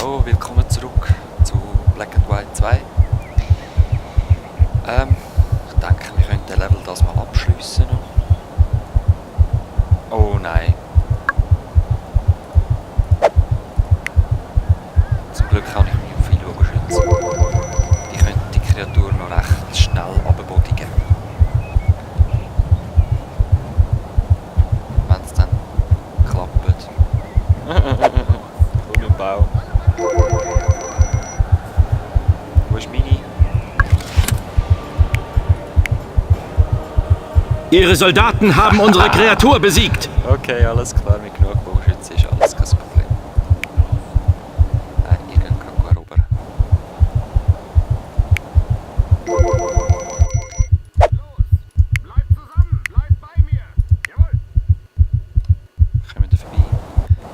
Hallo, willkommen zurück zu Black and White 2. Ich denke, wir können den Level das mal abschliessen noch. Oh nein. Zum Glück kann ich mich auf viele Bogenschützen. Die können die Kreatur noch recht schnell abbodigen. Wenn es dann klappt. Komm im Baum. Wo ist meine? Ihre Soldaten haben unsere Kreatur besiegt. Okay, alles klar, mit genug Bogenschützen ist alles kein Problem. Nein, ihr könnt gerade erobern. Bleibt zusammen! Bleibt bei mir! Jawohl! Kommen wir da vorbei?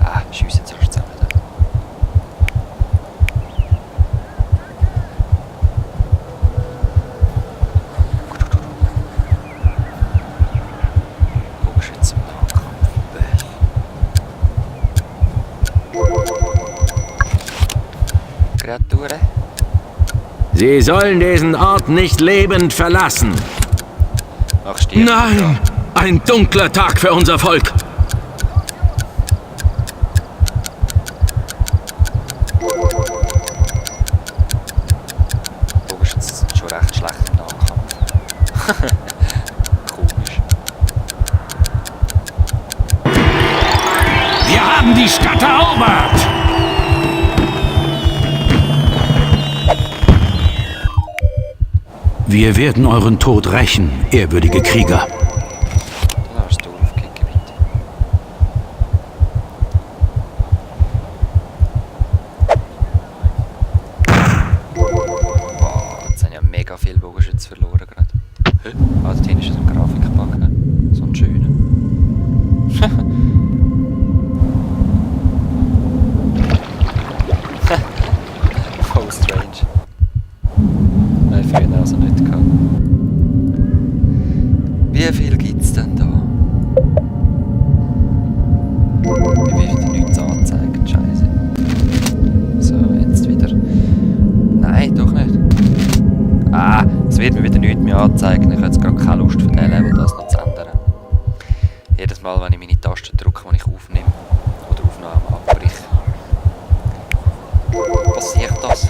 Ah, schiessen jetzt rasch zusammen. Bogenschützen im Nahkampf. Kreaturen. Sie sollen diesen Ort nicht lebend verlassen. Ach, stirb. Nein! Ein dunkler Tag für unser Volk. Bogenschützen sind schon recht schlecht im Nahkampf. Komisch. Wir haben die Stadt erobert. Wir werden euren Tod rächen, ehrwürdige Krieger. Da hast du Aufgebiet. Boah, jetzt haben ja mega viele Bogenschützen verloren gerade. Hä? Ah, da hinten ist so ein Grafikbug. So ein schöner. Voll strange. Nein, früher also nicht gehabt. Wie viel gibt's denn da? Mir wird wieder nichts angezeigt, scheiße. So, jetzt wieder. Nein, doch nicht. Ah, es wird mir wieder nichts mehr anzeigen. Ich habe jetzt gerade keine Lust für diesen Level das noch zu ändern. Jedes Mal, wenn ich meine Taste drücke, die ich aufnehme oder Aufnahmen abbreche, passiert das.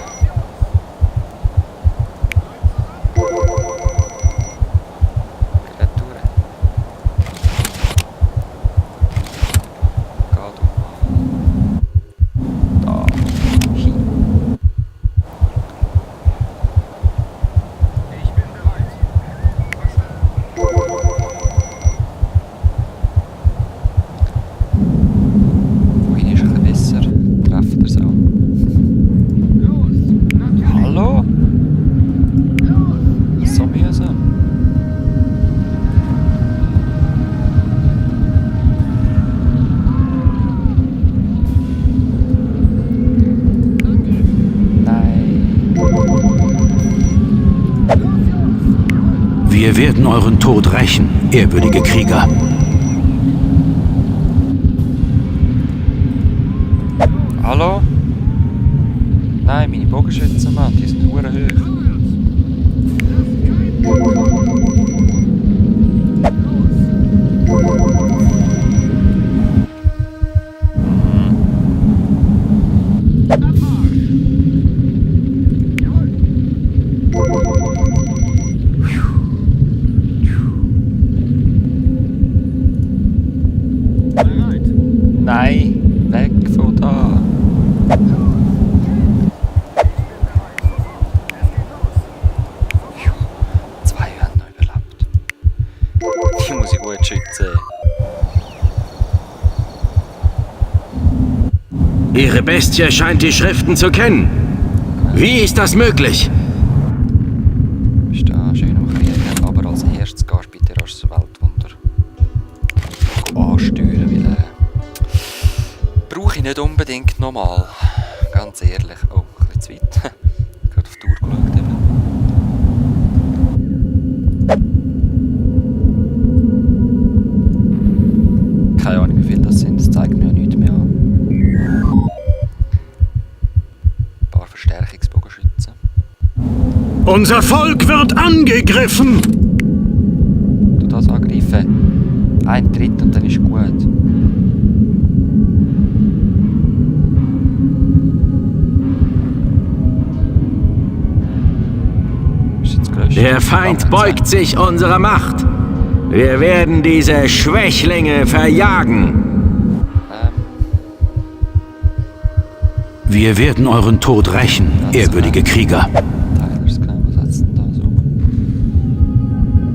Kreaturen. Geh du mal. Da. Hin. Ich bin bereit. Wohin ist ein bisschen besser? Trefft er so? Los! Natürlich! Hallo? Los! So mühsam. Nein. Wir werden euren Tod rächen, ehrwürdige Krieger. Hallo? Nein, meine Bogenschützen, Mann, die sind hure hoch. Bereit! Nein, weg von da. Zwei haben noch überlebt. Die muss ich gut schützen. Ihre Bestie scheint die Schriften zu kennen. Wie ist das möglich? Bist da schön am Kriegen, aber als erstes gehst du bitte rasch das Weltwunder ansteuern, weil brauche ich nicht unbedingt nochmal. Ganz ehrlich. Oh, ein bisschen zu weit. Gerade auf die Uhr geschaut eben. Keine Ahnung, wie viel das sind, das zeigt mir ja nichts mehr an. Verstärkungsbogenschützen. Unser Volk wird angegriffen! Du das angreifen. Ein Tritt und dann ist gut. Ist jetzt gelöscht? Der Feind beugt sich unserer Macht. Wir werden diese Schwächlinge verjagen. Wir werden euren Tod rächen, ehrwürdige Krieger. Tyler Sky, was hat's denn da so?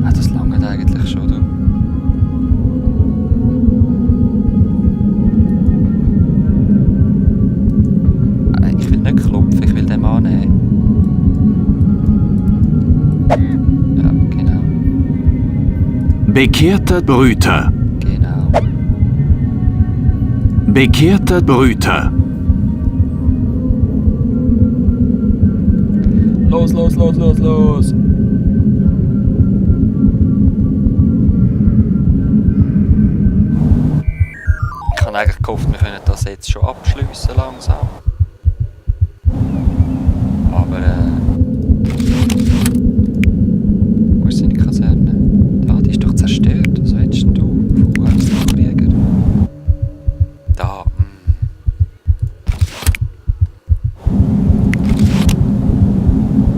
Ah, das langt eigentlich schon, du. Ich will nicht klopfen, ich will den annehmen. Ja, genau. Bekehrter Brüter. Genau. Bekehrter Brüter. Los, los, los, los, los! Ich habe eigentlich gehofft, wir können das jetzt schon abschliessen langsam. Aber wo ist seine Kaserne? Da, die ist doch zerstört. Was willst denn du? Wo hast du den Krieger? Da,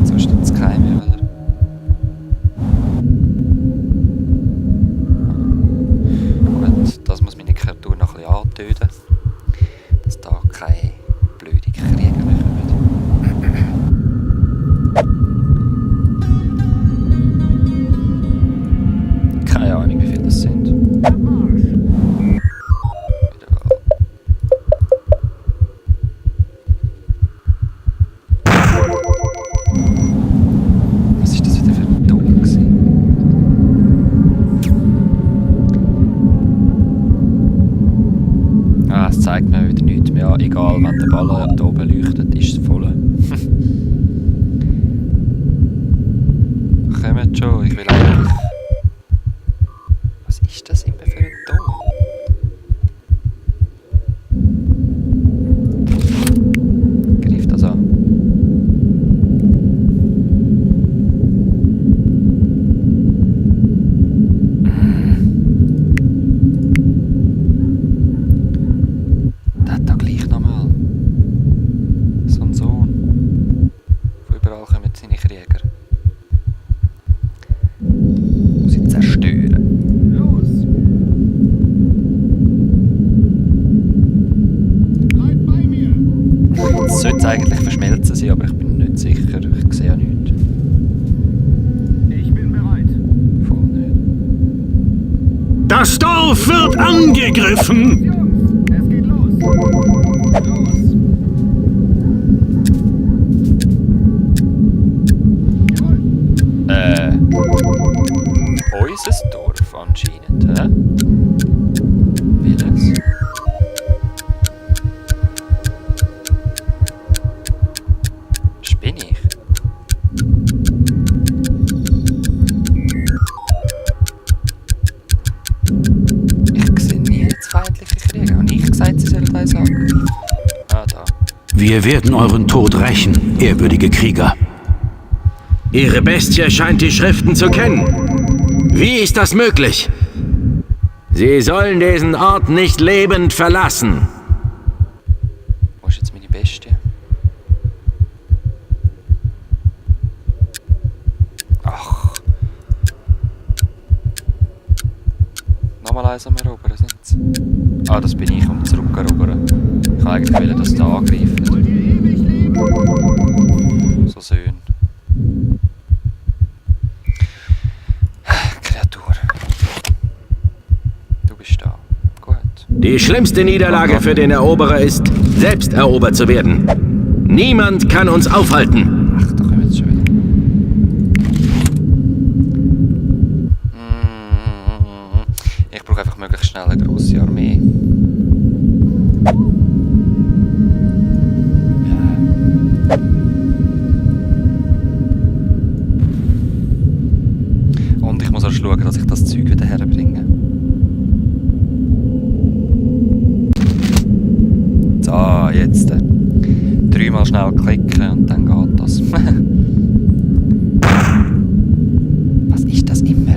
so ist das geheim, oder? Gut, das muss meine Kreatur noch ein bisschen antöten. Dass da keine blöde Krieger mehr kommen. Keine Ahnung, wie viele das sind. Was ist das wieder für ein Ton gewesen? Ah, es zeigt mir wieder nichts mehr an. Egal, wenn der Ball da oben leuchtet, ist es voll. Kommt schon, ich will eigentlich... Was ist das immer für ein Ton? Greif das an. Der hat da gleich nochmal so einen Sohn. Von überall kommen seine Krieger. Muss ich zerstören. Los! Bleib bei mir! Es sollte eigentlich verschmelzen sein, aber ich bin nicht sicher. Ich sehe ja nichts. Ich bin bereit. Voll nicht. Das Dorf wird angegriffen! Jungs, es geht los! Los! Jawohl! Unser Dorf anscheinend, hä? Welches? Spinne ich? Ich sehe nie jetzt feindliche Krieger. Habe ich gesagt, sie sollen eins angreifen? Ah, da. Wir werden euren Tod rächen, ehrwürdige Krieger. Ihre Bestie scheint die Schriften zu kennen. Wie ist das möglich? Sie sollen diesen Ort nicht lebend verlassen. Wo ist jetzt meine Bestie? Ach. Nochmal eins am Erobern sind's. Ah, das bin ich, um zurückerobern. Ich kann eigentlich wollen, dass da angreifen. Wollt ihr ewig leben? So schön. Kreatur. Du bist da. Gut. Die schlimmste Niederlage für den Eroberer ist, selbst erobert zu werden. Niemand kann uns aufhalten. Ach, da kommen wir jetzt schon wieder. Ich brauche einfach möglichst schnell eine grosse Armee. Und ich muss auch schauen, dass ich das Zeug wieder herbringe. So, jetzt. 3 mal schnell klicken und dann geht das. Was ist das immer?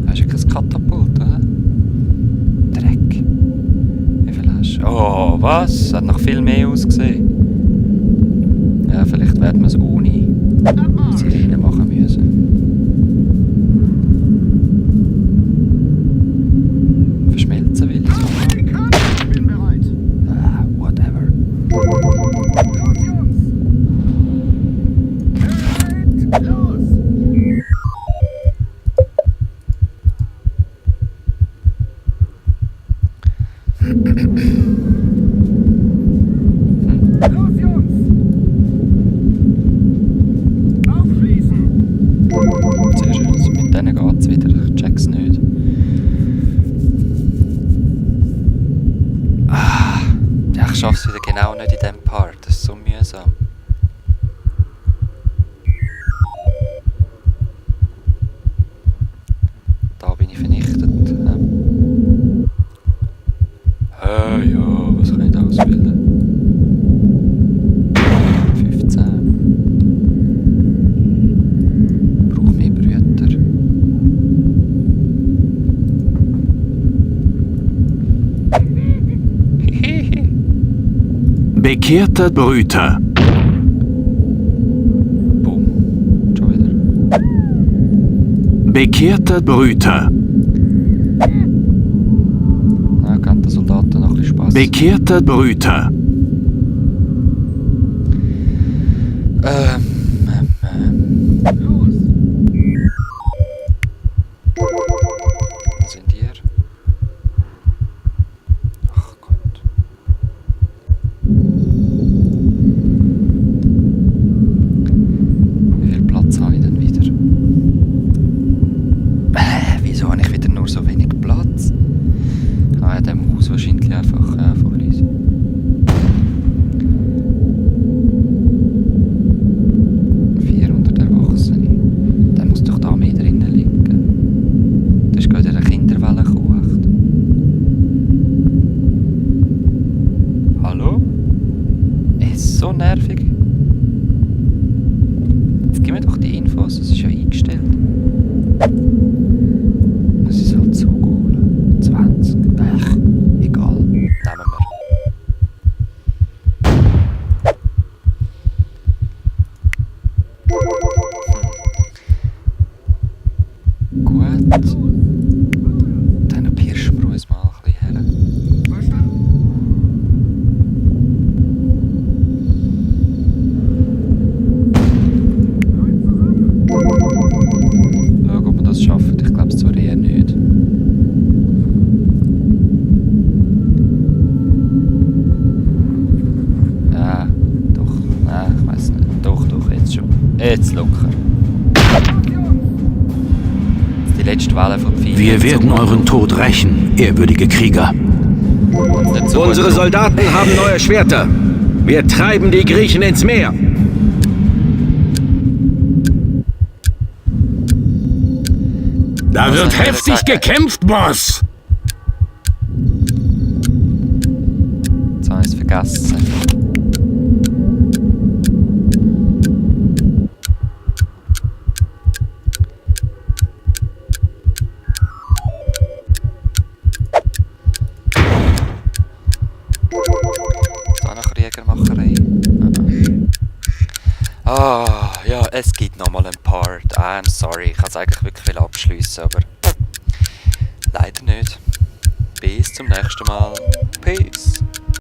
Hast du kein Katapult, oder? Dreck. Wie viel hast du? Oh, was? Hat noch viel mehr ausgesehen. Ja, vielleicht werden wir es ohne Sirene machen müssen. Verschmelzen will ich so. Ich bin bereit. Ah, whatever. Los, Jungs! Bereit, los! Los, Jungs! Aufschließen! Sehr schön. Also mit denen geht es wieder. Ich check's nicht. Ah, ja, ich schaff's wieder genau nicht in diesem Part. Das ist so mühsam. Da bin ich vernichtet. Ja, was kann ich da ausbilden? 15. Brauche mehr Brüter. Bekehrter Brüter. Boom. Schon wieder. Bekehrter Brüter. Na, kann der Soldaten noch ein bisschen Spaß. Bekehrter Brüter. Los! Wo sind ihr? Ach Gott. Wie viel Platz habe ich denn wieder? Wieso habe ich wieder nur so wenig Platz? Ah ja, der muss wahrscheinlich einfach voll easy. Der muss doch da mehr drinnen liegen. Das ist gerade eine Kinderwelle gekocht. Hallo? Es ist so nervig. Jetzt gib mir doch die Infos, das ist ja eingestellt. Das ist halt so cool. 20. Ach, egal. Nehmen wir. Gut. Dann pirschen wir uns mal ein bisschen her. Verstanden? Bleibt zusammen! Schauen, ob wir das schaffen. Ich glaube es zwar eher nicht. Ja, doch. Nein, ich weiß nicht. Doch, jetzt schon. Jetzt locker. Los, Jungs! Die letzte Welle von Pfeilen. Wir werden euren Tod rächen, ehrwürdige Krieger. Unsere Soldaten haben neue Schwerter. Wir treiben die Griechen ins Meer. Da wird heftig gekämpft, Boss. Jetzt habe ich es vergessen. So eine Kriegermacherei. Ah, ja, es gibt nochmal einen Part. I'm sorry, ich kann es eigentlich wirklich abschliessen, aber leider nicht. Bis zum nächsten Mal. Peace.